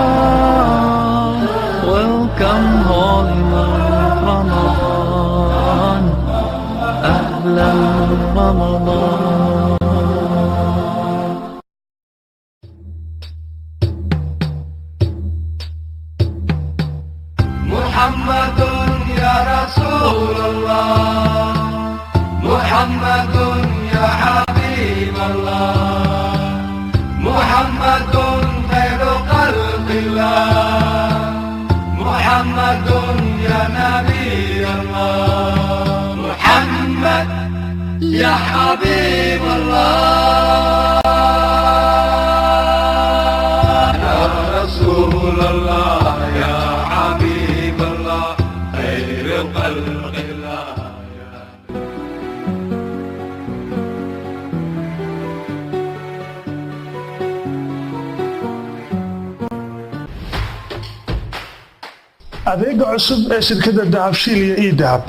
Ramadan, welcome holy month Ramadan, Ahlan Ramadan. محمد يا رسول الله، محمد يا حبيب الله، محمد خير خلق الله، محمد يا نبي الله، محمد يا حبيب الله، يا رسول الله، يا حبيب الله، خير خلق الله. Adeega cusub ee shirkadda Dahabshiil iyo eDahab,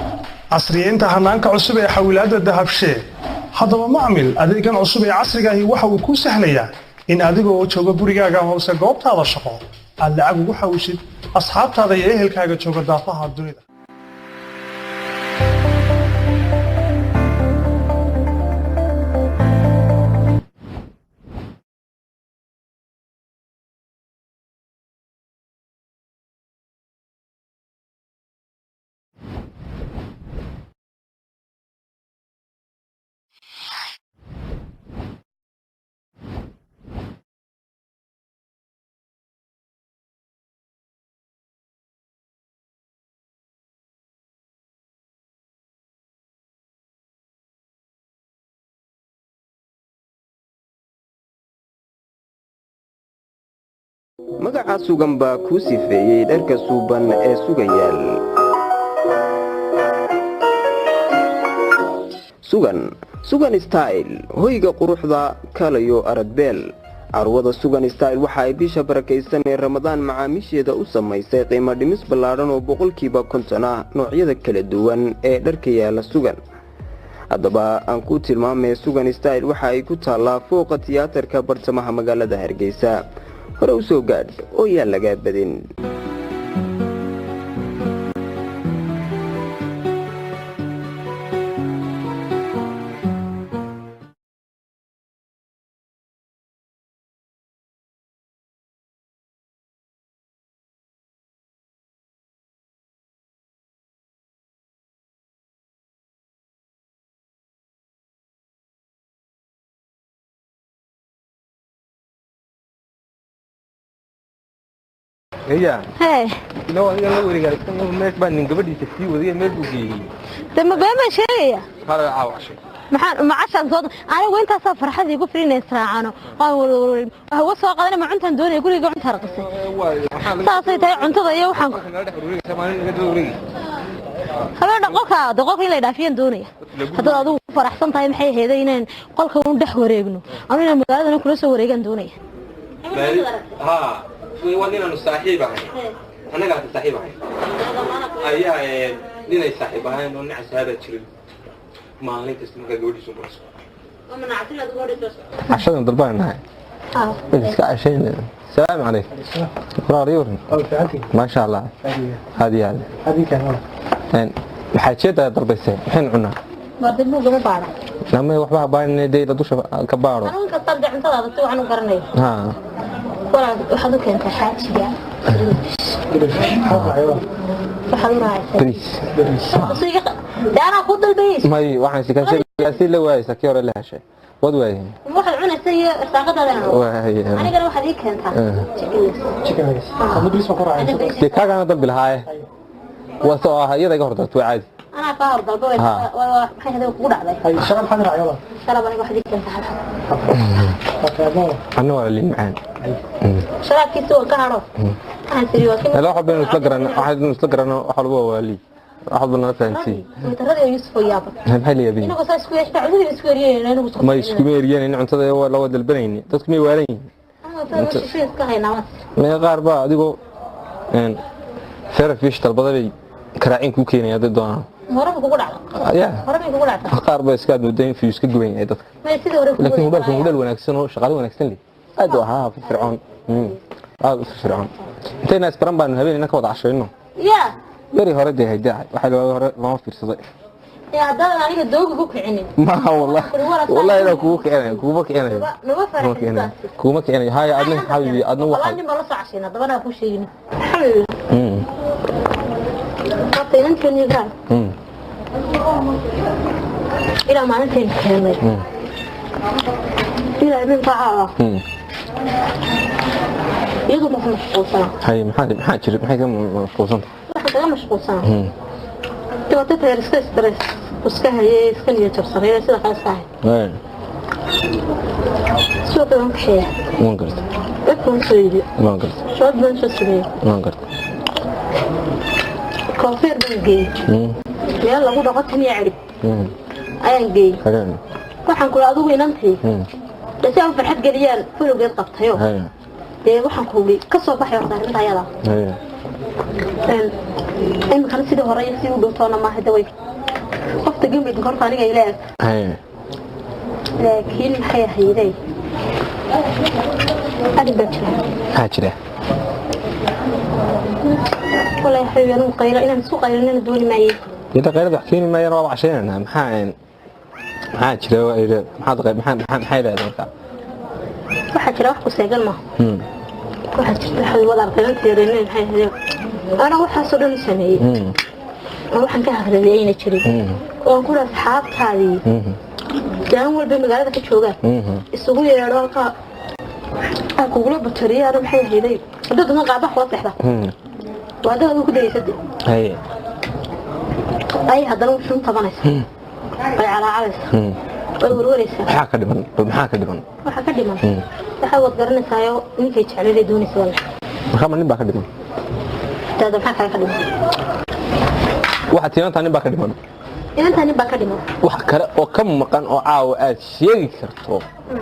casriyeynta hanaanka cusub ee xawilaadda Dahabshee. Haddaba macmil, adeegan cusub ee casrigaahi waxa uu kuu sahlayaa in adigoo jooga gurigaaga hoose goobtaada shaqo aad lacag ugu xawishid asxaabtaada iyo ehelkaaga jooga daafaha dunida. Magaca Sugan baa kuu sifeeyey dharka suuban ee sugayaal. Sugan, Sugan Style, hoyga quruxda kalayo aradbeel. Carwada Sugan Style waxa ay bisha barakaysan ee Ramadaan macaamiisheeda u samaysay qiimo dhimis ballaadhan oo 50% ah noocyada kala duwan ee dharka yaala Sugan. Haddaba aan ku tilmaamay, Sugan Style waxa ay ku taallaa fooqa tiyaatarka, bartamaha magaalada Hargeysa. Hore u soo gaadh oo yaan lagaa badin. Eya. Hee. Ilo adiga la wareegaysan, meel baa nin gabadhiisa sii wadaya, meel buu geeyey. De ma been baan sheegaya? Hala caawashay. Maxaan macashaan soo anigu intaasaa farxad iigu filin inay israacano waan warwarwarin hawa soo qadanay, ma cuntaan doonaya guriga, cunta raqisay, saasay tahay cuntada iyo waxaan habeen dhan qolka de qolka in la dhaafiyaan doonaya. Haddaad adigu ku faraxsan tahay, maxay aheeday inaan qolka un dhex wareegno, anu inaan magaaladana kula soo wareegaan doonaya. Ha, waa ninaanu saaxiib ahay, annagaasi saaxiib ahay ayaa ninay saaxiib ahayn oo nin casaabaa jiray. Maalin kasta markaa gabadhiisu baraso cashadan dalbaan nahay iska cashaynayna. Salaamu calaykum walaal, yurin, maasha Allah, aad iyo aad. Maxaa jeedaa dalbaysay? Maxaynu cunaa? Mardi buugama baara. Nama waxba habaanin dee dusha ka baaro. Anigu inkastaan dee cuntadaada si waxaan u garanayo. Ha. Walaal, waxaad u keentaa xaajiga waxaad u raacaysaa Bariis. Dee anaa kuu dalbayay. May, waxaan si la waayeysa kii hore la heshay waad waayeen. Waxaad cunaysa iyo irsaaqadaada. Waay. Anigana waxaad ii keentaa chicken legs. Dee kaagaana dalbi lahaaye, waa soo ah iyada iga hor dalto, waa caadi. Anaa kaa hor dalba. Ha. Maxay hadaba kugu dhacday? Sharab aniga waxaad ii keentaa xabxab. Anna waa liin macaan. Sharaabkiisa waan ka hadho, waxaan tiri waa kii. Helo, waxba baynu isla garana, waxaynu isla garana, wax walba waa lii, wax walba nala fahansiiy. Waytaradii oo Yusuf oo yaaba. Maxay la yaabin? Inagoo saa isku yeeshtaa cuntada isku eriyayna inagu isku Ma iskuma eriyeen cuntada, waa la wada dalbanayni, dadku may waalan yihiin. Shishay iska haynaa waas. Mee, qaar baa adigoo fera fish dalbada bay karaacin kuu keenaya hadday doonaan. Horeba kugu dhacda? Ya. Hore may kugu dhacda? Qaar baa iska aad moodaa in fiyus ka guban yahay dadka. May sidii hore kugu Laakiin hudheelkan hudheel wanaagsan oo shaqaale wanaagsan leh. Aad u ahaa firfircoon. Aad u firfircoon. Intayna isbaran baanu habeenina ka wada cashayno. Ya. Beri hore dee haydaa waxaa la hore lama fiirsaday. Ee haddaadan aniga dooga ku kicinin. Maaha wallahi. Wallahi inaan kugu kicinayo, kuguma kicinayo. Nama Kuma kicinayo. faraxin. Kuguma kicinayo. Haya adna xabibi, adna wallahi waxaa nin baa la soo cashayna dabanaa kuu sheegin xabibi. Horta inanteeni gaar ilaa maalinteen keenay ilaa iminka caawa iyadu ma ku mashquulsanaa. Haye, maxaa jira? Maxay ka mashquulsanta? Waxaan kaga mashquulsanaa dhibaato tayar iska stress iska hayay iska niyad jabsanay sida kale iska hay. Suuqa baan kaxeeya. Waan gartay. Dadka waan soo iibiyo. Waan gartay. Shood baan soo sameeyey. Waan gartay. Koonfeer baan geeyey. Meel lagu dhaqo tan iyo cirib ayaan geeyey. Haye. Waxaan kula adigu inantii dee si aan farxad geliyaan fulowgeed qabtayo. Haye. Dee waxaan kuuli ka soo baxay horta arrinta ayada. Haye. Iminkana sidii hore iyo sidii u dhowtoona maaha daway qofta gambidka horta aniga ila eg. Haye. Laakiin maxay ahaydey, arrin baa jira. Maxaa jira? Walaahi xabiibi, anigu qaylo inaan isku qaylinana dooni maaye. Inta qaylada wax keeni maayana waa cashaynanaa. Maxaa jira? Waa ila maxaad qayb maxaa maxaa maxay leedahay marka? Waxaa jira wax ku seegan maaha. Waxaa jirta xabiibi, wada arkaynanteeda maxay ahaydey, anaa waxaasoo dhan u sameeyey oo waxaan ka haqrabiyey ayna jirin oo aan kula asxaabtaadii daan walba magaalada ka joogaan isugu yeedho halkaa aan kugula batariyay ana maxay ahaydey, haddaad dama qaaba kula seexda waa haddaad adigu ku dageysade. Haye. Ay haddana wuxuun tabanaysa, way calaacalaysa, way warwaraysaa. Maxaa ka dhiman bal? Maxaa ka dhiman? Waxaa ka dhiman waxaa waad garanaysaayo ninkay jeclayday doonaysa wala. Markaa ma nin baa ka dhiman? Daada maxaa kale ka dhiman? Waxaad tiinantaa nin baa ka dhiman. Inantaa nin baa ka dhiman. Wax kale oo ka maqan oo caawa aad sheegi karto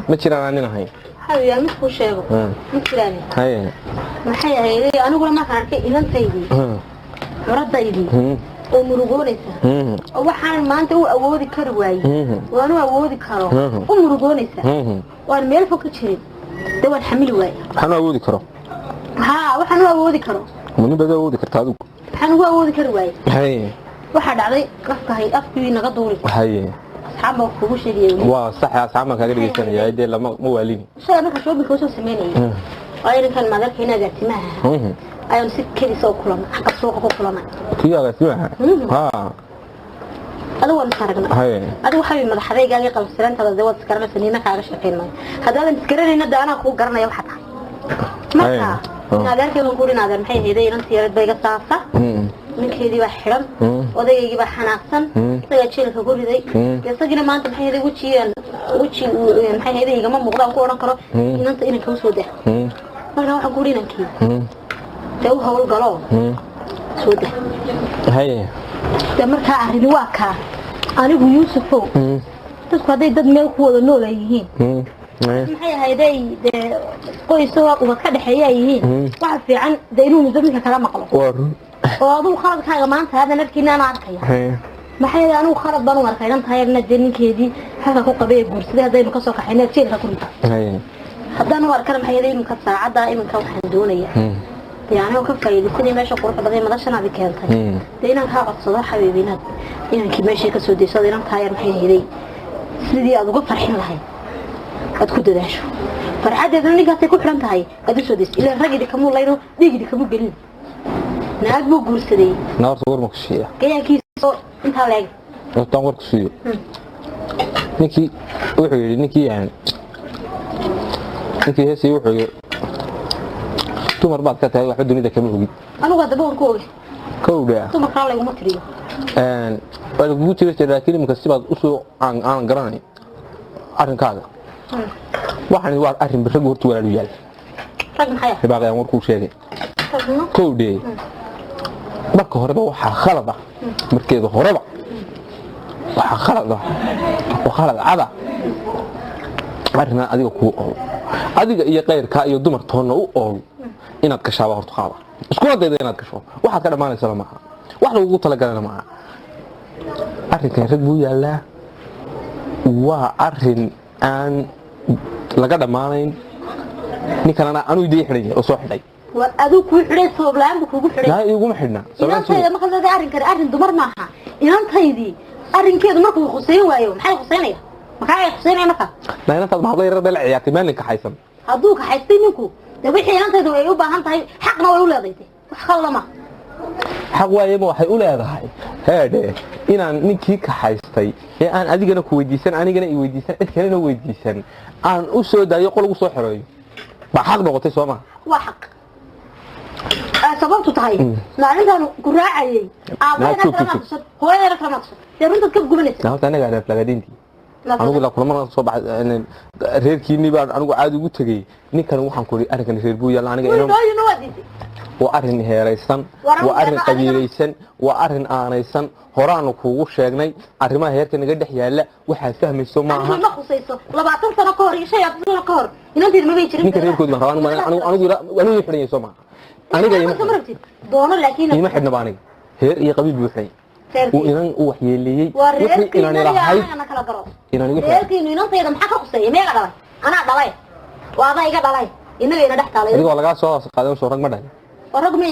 ma jiraan aan nin ahayn? Xawiyaa mid kuu sheego. Ma jiraan. Haye. Maxay ahaydey, aniguna markaan arkay inantaydii curadaydii oo murugoonaysa oo waxaan maanta u awoodi kari waayey waan u awoodi karo u murugoonaysa waan meel fog ka jirin dee waan xamili waayey. Maxaan u awoodi karo? Haa, waxaan u awoodi karo. Ma nin baad u awoodi kartaa adigu? Maxaan ugu awoodi kari waayey? Haye. Waxaa dhacday afkahay afkii naga duuri. Haye. Asxaab baan kugu sheegaya weli. Waa sax, asxaab baan kaaga dhegeysanaya dee lama ma waalini. Shalay marka shoppingka usoo sameynayay oo inankan maadarka agaasimaha ahaa ayaan si kedis oo kulanay xagga suuqa ku kulanay. Kii agaasimaha? Haa. Adigu waan is aragnay. Haye. Adigu waxaa madaxadaygaagii qalabsanaantaada dee waad isgaranaysa, nina kaaga shaqayn maayo. Haddaadan isgaranayna dee anaa kuu garanaya waxaa tahay marka. Haye. Adeerkay baan kuuhi, adeer maxay ahaydey, inantii yareed ba iga saasa, ninkeedii baa xidhan, odayaygii baa xanaaqsan, isagaa jeelka ku riday. Dee isagiina maanta maxay ahaydey wejigaan weji maxay ahaydey igama muuqdaan ku odhan karo inanta inanka usoo dah. Marka waxaan kuuhi inankii dee u hawl galo soo dah. Haye. Dee markaa arrini waa kaa anigu Yuusufow, dadku hadday dad meel ku wada nool ay yihiin maxay ahaydey dee qoysoo ubad ka dhexeeya ay yihiin, waxa fiican dee inuu midba midka kala maqlo. Waa run. Oo adigu khaladkaaga maanta haddan arkiina ana arkaya. Maxay ahayd, anigu khalad baan u arkay inantahay ayagna dee ninkeedii halka ku qabay ee guursaday haddaynu kasoo kaxayna jeelka ku rida. Haddaan u arkana maxay ahayd, iminka saacadda iminka waxaan doonaya dee anigoo ka faa'iidaysanaya meesha quruxda badan ee madashanaadi keentay dee inaan kaa codsado xabiibi inaad inankii meeshii kasoo dayso ood inantaa yar maxay ahaydey sidii aad uga farxin lahayd aad ku dadaasho, farxaddeeduna ninkaasay ku xidhan tahay aad u soo dayso, ilaan rag idinkamuu layno dhiig idinkamuu gelin, naag buu guursaday. Na horta war ma ku siiya? Gayaankiisa intaa leeg. Hortaan war ku siiyo. Ninkii wuxuu yidhi, ninkii yani ninkii heesii wuxuu yidhi, dumar baad ka tahay, waxba dunida kama ogid. Anigu haddaba waan ku ogay. Kowdha. Dumarkaa layguma tiriyo. Waa lagugu tiri jira, laakiin iminka sibaad usoo aan garanay arrinkaaga. Waxaan waa arrin raggu horta walaalu yaal. Rag maxay ah? Hibaaqayaan warkuu sheegay. Ragna. Kowdhe, marka horeba waxaa khalad ah, markeeda horeba waxaa khalad ah oo khalad cada arrinaa adiga kuu ool, adiga iyo kayrkaa iyo dumar toonna u ool inaad gashaaba horta qaada iskuna dayda inaad gasho. Waxaad ka dhammaanaysana maaha, wax lagugu talagalana maaha. Arrinkan rag buu yaallaa, waa arrin aan laga dhammaanayn. Ninkan anuu idii xidhay oo soo xidhay. War aduu kuu xidhay, sabab la-aan buu kuugu xidhay. Naa iguma xidhna. Inantayda marka leedahay arrinkan arrin dumar maaha. Inantaydii arrinkeedu markuu khuseyn waayo, maxay khuseynaya? Maxaa ay khuseynaya marka? Naa inantaad maxad la yarar bay la ciyaartay maalin kaxaysan. Hadduu kaxaystay ninku, dee wixii inantaydu ay u baahan tahay xaqna way u leedahay, wax kalena ma xaq waayeba waxay u leedahay heedhe inaan ninkii kaxaystay ee aan adigana ku weydiisan, anigana i weydiisan, cid kalena weydiisan, aan u soo daayo, qol ugu soo xereeyo baa xaq noqotay, soo ma? Waa xaq. Sababtu tahay maalintaan ku raacayay aabahayna kalama tusad, hooyadayna kalama tusad, dee runtaad ka gubanaysa. Horta anaga reeflagadeyntii anigu ilaa kulama soo baxay reerkiinii baan anigu caadi ugu tegey. Ninkan waxaan ku idhi arrinkan reer buu yaalla aniga inaan waa arrin heeraysan, waa arrin qabiilaysan, waa arrin aanaysan. Horaanu kuugu sheegnay arrimaha heerka naga dhex yaalla, waxaad fahmayso maaha. Ma khusayso 20 sano ka hor iyo 25 sano ka hor inanteed mabay jirin. Ninka reerkood baan rabaa anigu, anigu xidhan yahay soo maaha? Aniga doono laakiin ima xidhnaba aniga. Heer iyo qabiil buu xidhan uu inan u waxyeeleeyey wixii inaan ilahayd inaan igu reerkiinu. Inantayda maxaa ka khuseeya? Meega dhalay? Anaa dhalay, waa adaa iga dhalay, inaga ina dhex taalay. Adigoo lagaa soo hoos qaaday soo rag ma dhalin. Rag mi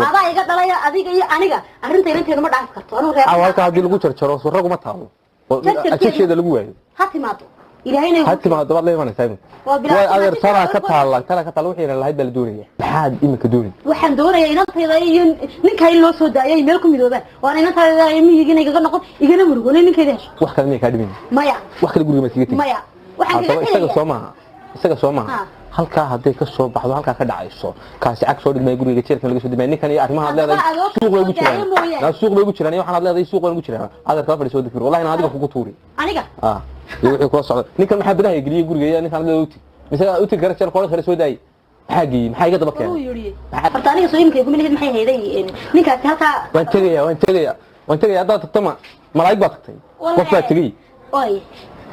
adaa iga dhalay, adiga iyo aniga arrinta inanteedu ma dhaafi karto. Anuu reer halka haddii lagu jarjaro soo rag uma taalo oo ajasheeda lagu waayo. Ha timaado, ilaahayna ha timaado, baad la imanaysaa iminka. Way adeer, tanaa ka taalla, tanaa ka taalla, wixii lahayd baa la doonaya. Maxaad iminka doonay? Waxaan doonayaa inantayda iyo ninkaa in loo soo daayo ay meel ku midoobaan, waana inantayda miyigina igaga noqon, igana murugoon, ninkayda hesho. Wax kale miyay kaa dhimin? Maya. Wax kale guriga ma iskaga tegi? Maya, waxaan kaga tegaya isaga soo maaha, isaga soo maaha. Halkaa hadday ka soo baxdo, halkaa ka dhacayso, kaasi cag soo dhigmaya guriga, jeelkan laga soo dhigmaya. Ninkan iyo arrimaha aad leedahay suuq bay ugu jiraan, naa suuq bay ugu jiraan, iyo waxaan aad leedahay suuq bay ugu jiraan. Adeer kala fadhiiso dikir, wallahi inaan adiga kugu tuuri. Aniga iyo wixii kula socda. Ninkan maxaa badaha geliyey guriga? Iyo ninkan leedahay uti mise uti kara jeel qoran kara soo daayay, maxaa geeyey? Maxaa iga daba keenay? Horta aniga soo imika iguma lihid. Maxay hayday ninkaasi halkaa? Waan tegaya, waan tegaya, waan tegaya. Haddaad tagto ma malaa'ig baa tagtay, qof baa tegey. Oy,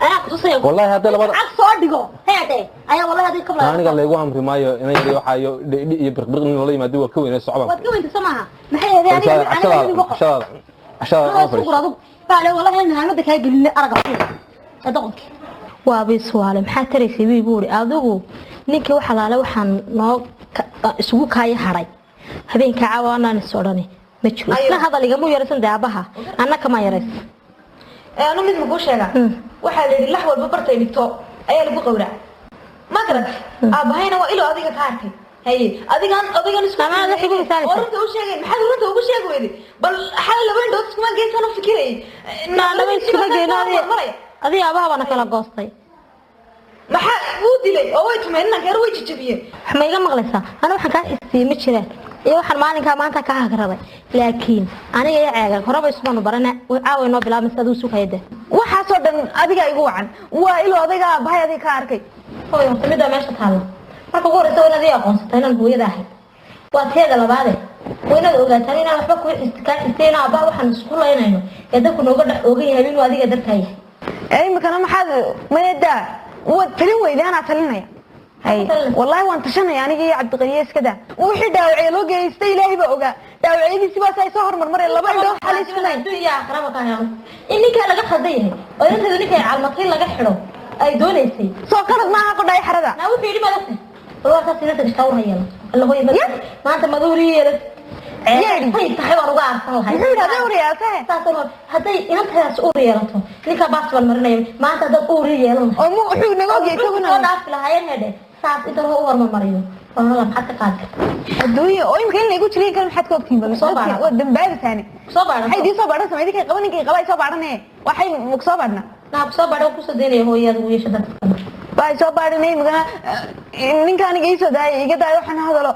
anaa kutusaya. Wallahi hadda labada cag soo dhigo heede ayaa wallahi hadii kabla aniga laygu amri maayo inan yar waxaa iyo dhidhi iyo birqbirq nin loola yimaado. Waa ka weynay socbaan. Waad ka weynta soo maaha? Maxay hayday aniga cashadaada, cashadaada, cashadaada aan fadhiiso adugu baale. Wallahi naalmada kaa gelin araga doqonkii waaba iswaale. Maxaa taraysay wii buu adigu ninkii wax alaale waxaan noo isugu kaaya hadhay habeenka caawa anaan is odhani ma jiro. Isna hadal igama yaraysan dee aabaha, anna kama yaraysan. Anu mid makuu sheegaa, waxaa la yidhi lax walba bartay dhigto ayaa lagu qowraa, ma garat? Aabahayna waa ilo adiga ka arkay. Haye, adigan adigan isku oo runta u sheegay, maxaad runta ugu sheegi weyday? Bal xalay laba indhood iskuma geysan u fikirayay. Laba iskuma geyno, adiga aabaha baana kala goostay. Maxaa wuu dilay oo way tumeen inanka yar, way jajabiyeen. Wax ma iga maqlaysaa? Anu waxaan kaa xisiyey ma jiraan iyo waxaan maalinkaa maanta kaa hagraday, laakiin aniga iyo ceegan horeba isumanu barana, caawa inoo bilaabmaysa, adigu sugayda. Waxaasoo dhan adigaa igu wacan, waa ilo adiga aabahay adiga ka arkay. Hooy, horta middaa meesha taalla, marka ugu horeysa waa inaad ii aqoonsataa inaan hooyada ahay. Waa teeda labaade, waa inaad ogaataan inaan waxba ku kaa xistay, aabbaha waxaan isku laynayno ee dadku nooga dhex oogan yahay inuu adiga dartaa yahay. Imikana maxaad mayadaa waad talin weyday? Anaa talinaya. Hay, wallahi waan tashanaya aniga iyo Cabdiqaniye. Iska daa wixii dhaawacya loo geystay, ilaahay baa ogaa dhaawacyadiisi baa ay soo hormarmaray laba indhood xalay isku nayn. Adduunya aakhiraba ka helo in ninkaa laga khaldan yahay oo inanteedu ninkay calmatay laga xidho ay doonaysay. Soo qalad maaha qodhaay xarada. Naa wuxuu yidhi madagta bal waa saas inanta gashtaa ur yeelo alla hooy maanta maduuri yeelo say tahay waan uga aarsan lahay. Muxuu yidhi haday ur yeelatahe? Saas hadday inantaas uur yeelato ninkaa baas baan marinaya maanta. Haddaad uur yeelan lahay oo wuxuu naga ogyahay isaguna soo dhaafi lahaayeen hedhe saas inta loo u hormarmariyo waana maxaad ka qaadi kartaa adduunya oo imika in laygu jiliin karo? Maxaad ka ogtihiin? Bal Soo baadha. Waa dambaabisaani. Soo baadhan. Maxay idiin soo baadhan samay? Idinkay qaba, ninkay qaba ay soo baadhane, waxay maku soo baadhna. Naa ku soo baadha, kusoo daynaya hooyada ugu yeesha dadka. Waxay soo baadhanay imikana ninka aniga ii soo daayay, iga daaya waxaan hadalo.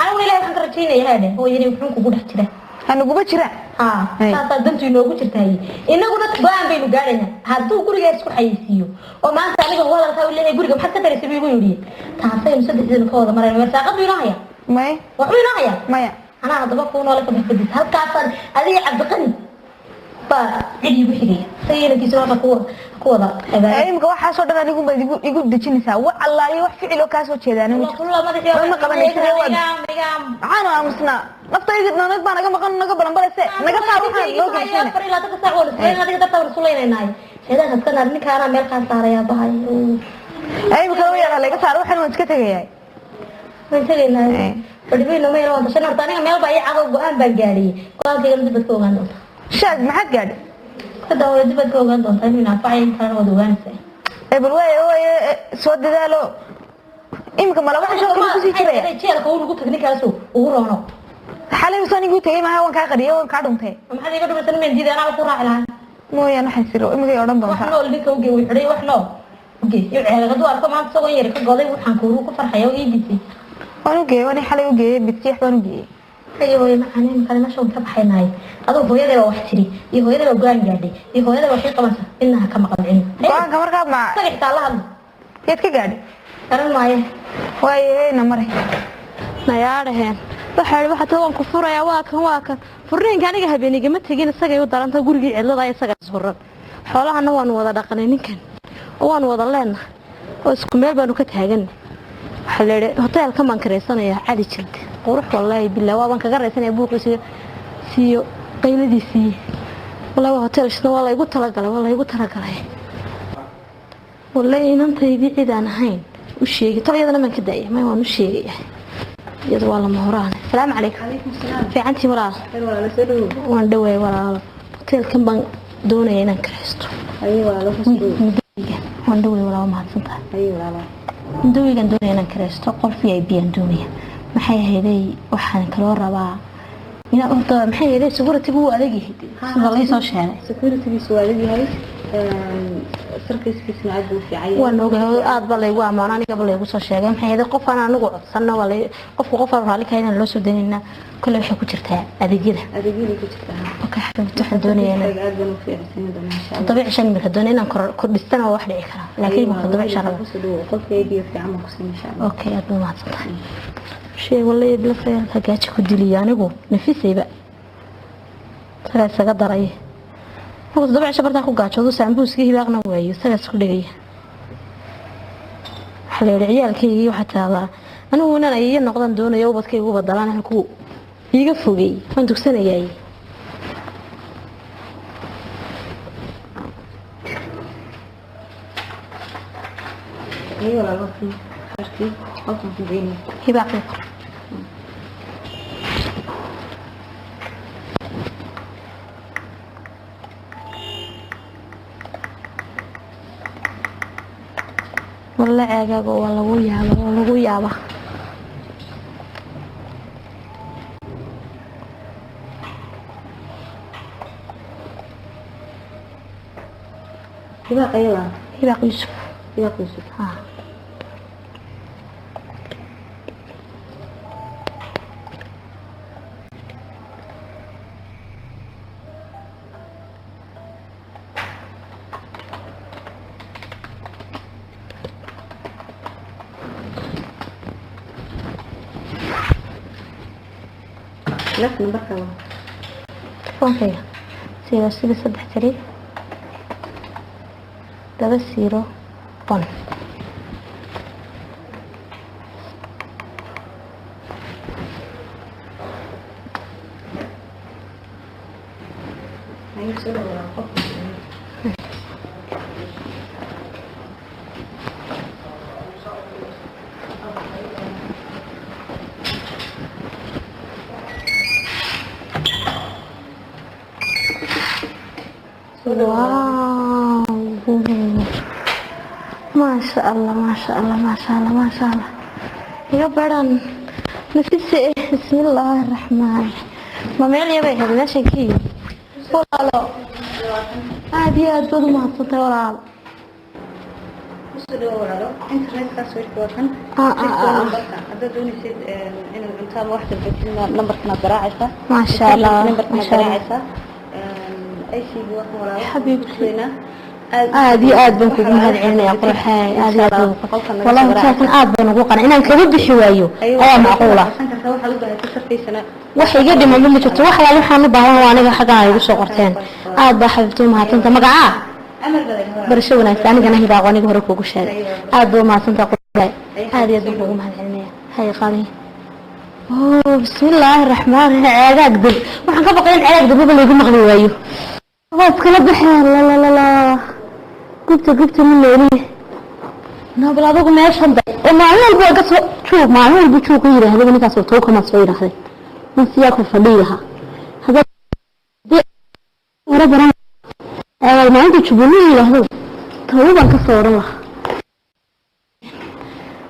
Aniguna ilahay waxaan ka rajaynaya haadhe hooyadii wuxuun kugu dhex jira. Hanuguba jira. Haa, saasaa dantu inoogu jirtaay. Inaguna go-aan baynu gaadhaynaa hadduu gurigaa isku xayeysiiyo oo maanta aniga uu hadalkaa u leeyahay guriga maxaad ka taraysay buu igu yidhi. Taasaynu saddexdeenu ka wada marayna. Marsaaqad buu inoo hayaa. Maya. Waxbuu inoo hayaa. Maya. Anaa haddaba kuu noole ka baxbadis halkaasaan adiga Cabdiqani baa cid iigu xigaya, isaga inankiisuna halka ku wada cibaado. Imika waxaasoo dhan anigu baad igu dejinaysaa. Wax allaaliyo wax ficiloo kaa soo jeedaana ma jirto. Ma qabanaysid, maxaanu aamusnaa? Naftayda noonad baa naga maqan, naga balanbalayse, naga saar waxaan loo geysana. 24 saac waa adiga dartaa waan isulaynaynaay. Shaydaanka iska naar, ninkaanaa meel kaa saaraya bahay. Imika wayara laga saaro, waxaan waan iska tegayaa. Waan tegaynaa. Fadhibayno meel waan tashan. Horta aniga meel baa ii cado, go-aan baan gaadhiyey. Go-aankaygana dib baad ka ogaan doontaa. Shaad maxaad gaadhay? Hadda hore dib baad ka ogaan doontaa inuu anfacay in kalena waad ogaanaysaa. Bal waaye waaye, soo dadaalo. Imika mala waxa shoo kale kusii jiraya. Jeelka uu nagu tag ninkaasu ugu roono. Xalay soo ninkuu tegay maaha, waan kaa qariyay, waan kaa dhuntay. Maxaad iga dhumaysan? Meen diiday, anaa ku raaci lahaa. Mooyaan, waxaan siro imika odhan wax doontaa. Nool ninka uge wuu xidhay, wax nool uge iyo ceelay. Hadduu arko maanta isagoo yar ka goday, waxaan kuuru ku farxaya oo iibisay. Waan u geeyey, waan xalay u geeyey, bidsiyax baan u geeyey. Haye hooyo macaan, imikale meesha waan ka baxaynaay. Aduu hooyaday baa wax tiri iyo hooyaday baa go-aan gaadhay iyo hooyaday baa waxay qabansa, midna ha ka maqan cilmi. Go-aanka markaa ma isaga xitaa la hadlo. Yaad ka gaadhay? Garan maayo. Waaye na maray. Nayaadhaheen waxaa idhi, waxaa taa waan ku furayaa. Waa kan, waa kan furniinka. Aniga habeenigama tegin, isagay u daranta gurigii cidlada, isaga isfuran. Xoolahana waanu wada dhaqanay ninkan oo waanu wada leenahay oo isku meel baanu ka taaganay. Waxaa la yidhi hoteelkan baan karaysanayaa Cali Jirde. Qurux wallaahi billah, waabaan kaga raysanaya buuqiisa siiyo qayladiisii. Wallahi waa hotel shida, waa laygu talagalay, waa laygu talagalay. Wallahi inantaydii cid aan ahayn u sheegi tol, iyadana maan ka daaya may, waan u sheegaya, iyadu waa lama huraan. Asalaamu calaykum. Fiicantii walaal? Waan dhawaay walaalo. Hoteelkan baan doonaya inaan karaysto mudooyiga. Waan dhawaay walaal, waa mahadsantahay. Mudooyigan doonaya inaan karaysto, qol VIP aan doonaya. Maxay ahayday, waxaan kaloo rabaa inaan horta, maxay ahayday, security wuu adag yahay sida la soo sheegay. Securitygiisu waa adag yahay, sarkiiskiisuna aad buu u fiican yahay. Waan ogahay, aad ba laygu ammaano, anigaba laygu soo sheegay. Maxay ahayd, qof aan anigu codsanna waa lay qofku qof aan raalli ka inaan loo soo daynayna. Kale waxay ku jirtaa adeegyada. Adeegyada ku jirtaa. Okay xabiibti, waxaan doonayaa inaan aad baan u fiicsan doonaa insha Allah. 7 cishan imika doonaya inaan kordhistana waa wax dhici karaa, laakiin imika 7 cishan rabaa. Kusoo dhawow, qolka VIP fiican baan ku siin insha Allah. Okay, aad baa mahadsan tahay. Shay wallahi bila sayalka gaajo ku diliya, anigu nafisayba isagaa isaga daray. Markuu 7 cisho bartaa ku gaajoodo, saambuuskii Hibaaqna waayo, isagaa isku dhegaya. Waxaa la yidhi ciyaalkaygii waxaa taadaa anigu inaan ayeeyo noqdaan doonayo, ubadkaygu ubadalaan halkuu iiga fogey, waan dugsanayaay. Iyo walaalo harkii qolkan ku geynaya. Hibaaqii qor. Walla ceegaaga waa lagu yaaba, waa lagu yaaba. Hibaaq ayada. Hibaaq Yuusuf. Hibaaq Yuusuf. Haa. Laf nambarka waa. Telefoonkayga 0 0 3 3 2 0 1. Ayuu soo dhawow qolka. Wow, maasha Allah, maasha Allah, maasha Allah, maasha Allah. Iga baran nafise. Bismillaahi raxmaan. Ma meel yabay ahayd meeshan ka yimid. Walaalo, aad iyo aad baad u mahadsantahay walaalo. Kusoo dhawow walaalo, internetkaas wirka waa kan. Ah. Haddaad doonaysid inaad cunto ama wax dalbatid, nambarkanaad garaacaysaa. Maasha Allah, nambarkanaad maasha Allah. garaacaysaa. ICB waa kan walaalo. Xabiibti. Aad Aad iyo aad baan kugu mahad celinaya quruxaay, aad iyo aad baan. Wallahi hoteelkan aad baan ugu qanay, inaan kaga bixi waayo ayaa macquula. Wax iga dhiman ma jirto, wax alaal waxaan u baahan waa aniga xaggan ay igu soo qorteen. Aad baa xabiibti u mahadsanta. Magacaa? Barasho wanaagsan. Anigana Hibaaqo, aniga hore kuugu sheegay. Aad baa u mahadsanta quruxaay, aad iyo aad baan kuugu mahad celinaya. Hay qali. Oh, bismillaahi raxmaan raxiim. Ceegaag dib, waxaan ka baqay in ceegaag dibaba laygu maqli waayo. Waa iskala baxeen. La la la la, gubta gubta ma nooliye. Nabal adigu meeshan da oo maalin walba waa ka soo joog, maalin walba joog ka yidhaahda ninkaas oo tookamaa soo yidhaahday nin siyaa ku fadhiyi lahaa hadda hore baran maalinta jubbulu yidhaahdo tawo baan ka soo odhan lahaa.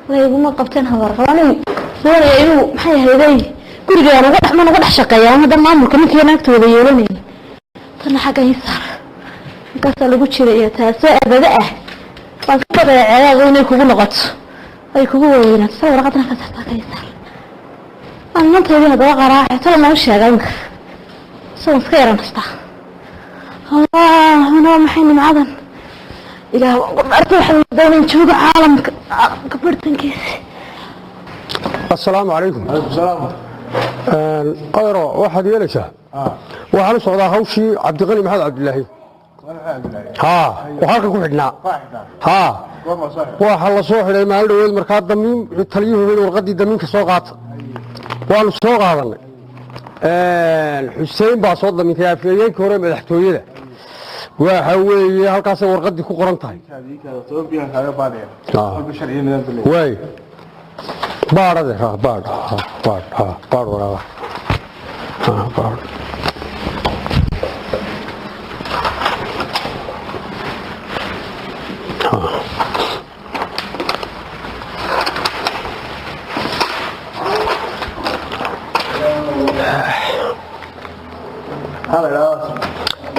Way iguma qabteen habar anigu doonaya inuu maxay ahayday gurigaan uga dhex man uga dhex shaqeeya hadda maamulka ninkii naagta wada yeelanayna tana xagga ii saar markaasaa lagu jiraya taasoo abada ah waan ka baqaya ceedaadu inay kugu noqoto ay kugu waweynaato sala warqadana ka saartaa ka ii saar aan inantaydii haddaba qaraace tala noo sheega iminka isagoon iska yaranastaa. Allah, waa maxay nimcadan? Ilaah waan ku dhaartay, waxaan doonayn joogo caalamka caalamka bartankiisa. Asalaamu calaykum. Qadaro, waxaad yeelaysaa, waxaan u socdaa hawshii Cabdiqani Maxamed Cabdilaahi. Haa, oo halka ku xidhnaa. Haa, waxa la soo xidhay maalin dhaweed. Markaa damiin taliyuhu yidhi warqaddii damiinka soo qaata, waanu soo qaadanay. Xuseen baa soo damiintay, afhayeenkii hore madaxtooyada. Waxa weeye halkaasay warqaddii ku qoran tahay. Waay, baadhade ha, baadh ha, baadh ha, baadh waraaqa ha, baadh.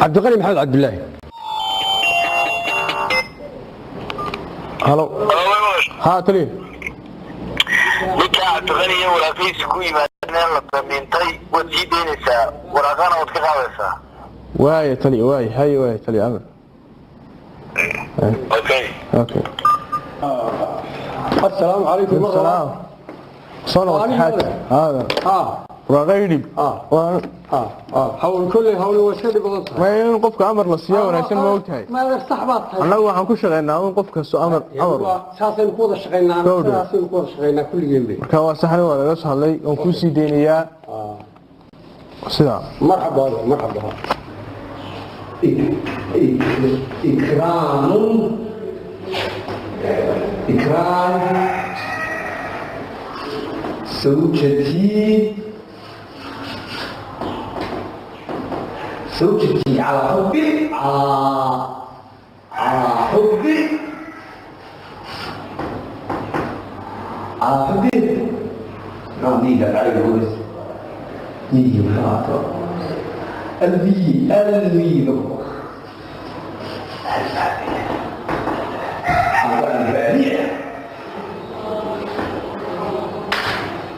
Cabdiqani Maxamed Cabdilaahi. Halo, ha taliya. Ninka Cabdiqani iyo waraaqihiisa ku yimaadeen la damiintay waad sii daynaysaa, waraaqana waad ka qaadaysaa. Waaya taliya, waay, haye, waaya taliya, amar. Okay. Okay. Asalaamu calaykum. Salaam, soo noqotay xaaji hada waraaqa idhib. Hawl kolley, hawl waa iska dhib badan tahay. Ma in qofka amar la siiyo wanaagsan, ma ogtahay? Ma sax baad tahay. Annagu waxaan ku shaqaynaa in qof kasto amar amar. Saasaynu ku wada shaqaynaa. Gowdho. Saasaynu ku wada shaqaynaa kulligeen be. Marka waa saxni, waa laga soo hadlay, waan kuu sii deynayaa sidaa. Marxaba, marxaba. إكرام، إكرام زوجتي، زوجتي على حبي، على حبي، على حبي نعم عليه نيجي قلبي قلبي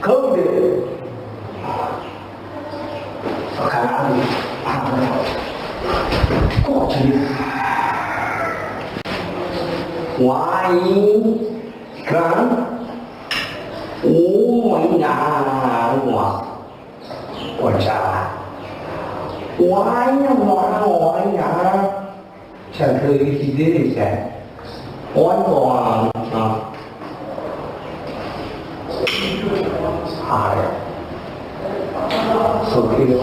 كودي فكان عبد قتل وعين كان ومن وجعل 我呀我呀，上课有时间噻，我讲啊，哎呀，手机的话。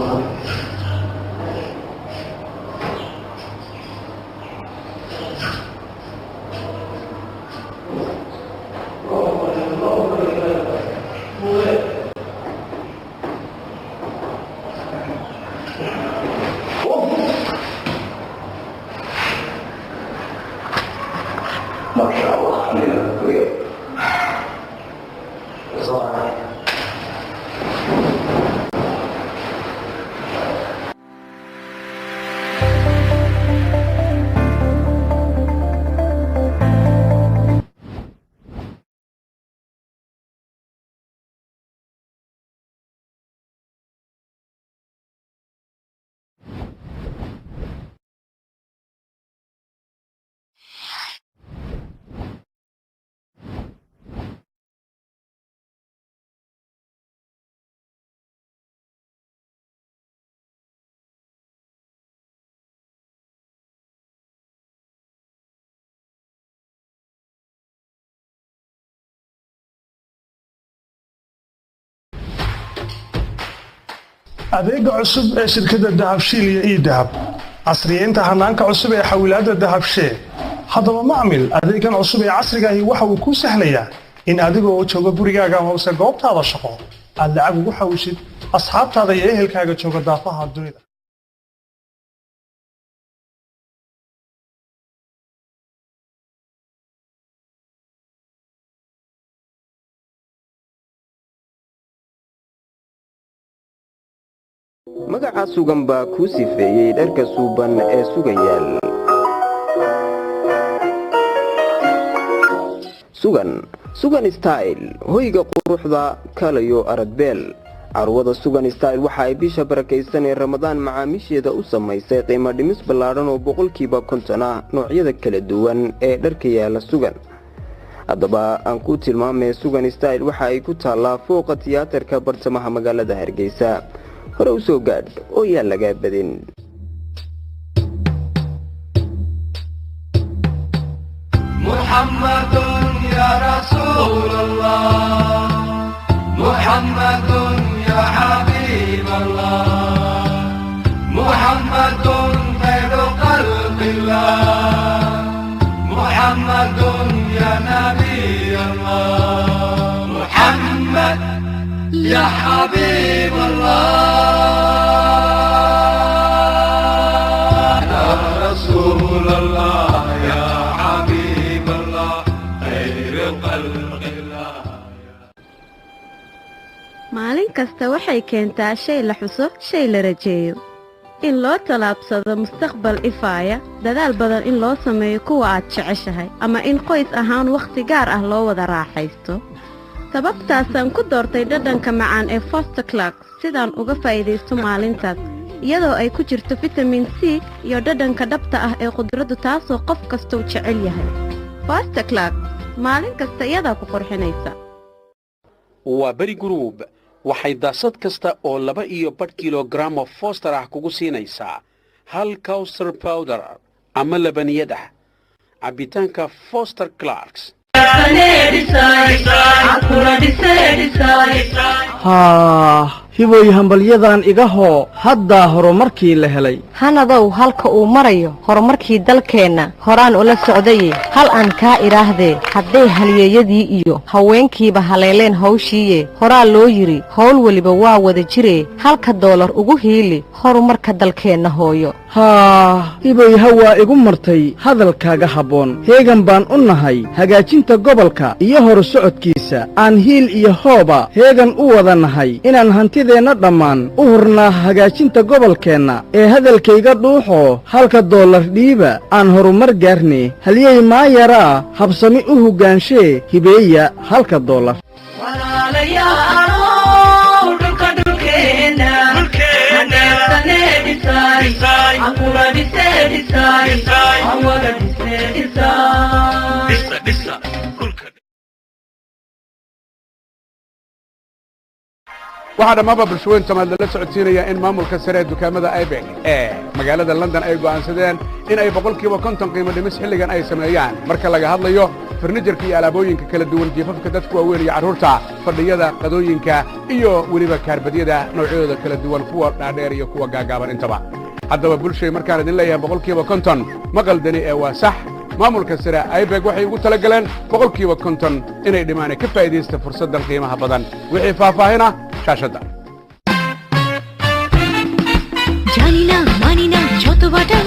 ما شاء الله من الكبير. Adeega cusub ee shirkadda Dahabshiil iyo eDahab, casriyeynta hanaanka cusub ee xawilaadda Dahabshee. Haddaba macmil, adeegan cusub ee casriga ahi waxa uu kuu sahlayaa in adigoo jooga gurigaaga hoose goobtaada shaqo aad lacag ugu xawishid asxaabtaada iyo ehelkaaga jooga daafaha dunida. Magaca Sugan baa kuu sifeeyey dharka suuban ee Sugan yaal. Sugan, Sugan Style, hoyga quruxda, kalayo aradbeel. Carwada Sugan Style waxa ay bisha barakaysan ee Ramadaan macaamiisheeda u samaysay qiimo dhimis ballaadhan oo 50% ah noocyada kala duwan ee dharka yaala Sugan. Haddaba aan ku tilmaamay, Sugan Style waxa ay ku taallaa fooqa tiyaatarka, bartamaha magaalada Hargeysa. Hore u soo gaadh oo yaan lagaa badin. محمد يا رسول الله، محمد يا حبيب الله، محمد خير خلق الله، محمد يا نبي الله، محمد يا حبيب الله، يا رسول الله، يا حبيب الله، خير خلق الله. Maalin kasta waxay keentaa shay la xuso, shay la rajeeyo, in loo tallaabsado mustaqbal ifaaya, dadaal badan in loo sameeyo kuwa aad jeceshahay, ama in qoys ahaan wakhti gaar ah loo wada raaxaysto. Sababtaasaan ku doortay dhadhanka macaan ee Foster Clark sidaan uga faa'iidaysto maalintaas, iyadoo ay ku jirto fitamiin C iyo dhadhanka dhabta ah ee khudraddu, taasoo qof kasta u jecel yahay. Foster Clark, maalin kasta iyadaa ku qurxinaysa. Waa Beri Group. Waxay daasad kasta oo 2.5 kilogram oo Foster ah kugu siinaysaa hal custard powder ama labaniyad ah cabbitaanka Foster Clarks. Haah, Hiboy, hambalyadan iga hoo. Haddaa horumarkii la helay. Hanadow, halka uu marayo horumarkii dalkeenna horaan ula socdaye, hal aan kaa idhaahdee, hadday halyeeyadii iyo haweenkiiba haleeleen hawshiiye, horaa loo yidhi howl weliba waa wada jiree, halka doolar ugu hiili horumarka dalkeenna hooyo. Haah, Hiboy, hawaa igu martay hadalkaaga habboon. Heegan baan u nahay hagaajinta gobolka iyo horu socodkiisa. Aan hiil iyo hooba heegan u wada nahay inaan hantideenna dhammaan u hurnaa hagaajinta gobolkeenna. Ee hadalkayga dhuuxoo halka doolar dhiiba, aan horumar gaarne. Halyey maayaraa habsami u hoggaanshe, hibeeya halka doolar. Walaalayaalow, dhulka dhulkeena dhisay, aan dhise dhisay, aan wada dhise dhisay. Waxaa dhammaanba bulshaweyn Soomaali lala socodsiinaya in maamulka sare ee dukaamada IBEC ee magaalada London ay go'aansadeen in ay 50% qiimo dhimis xilligan ay sameeyaan marka laga hadlayo farnijarka iyo alaabooyinka kala duwan, jiifafka dadka waaweyn iyo carruurta, fadhiyada qadooyinka iyo weliba kaarbadyada noocyadooda kala duwan, kuwa dhaadheer iyo kuwa gaagaaban intaba. Haddaba bulshay, markaan idin leeyahay 50% ma qaldani ee waa sax. Maamulka sare IBEC waxay ugu talagaleen 50% inay dhimaane. Ka faa'iidaysta fursaddan qiimaha badan. Wixii faahfaahina shaashadda. জানি না, মানি না, যত বাটা।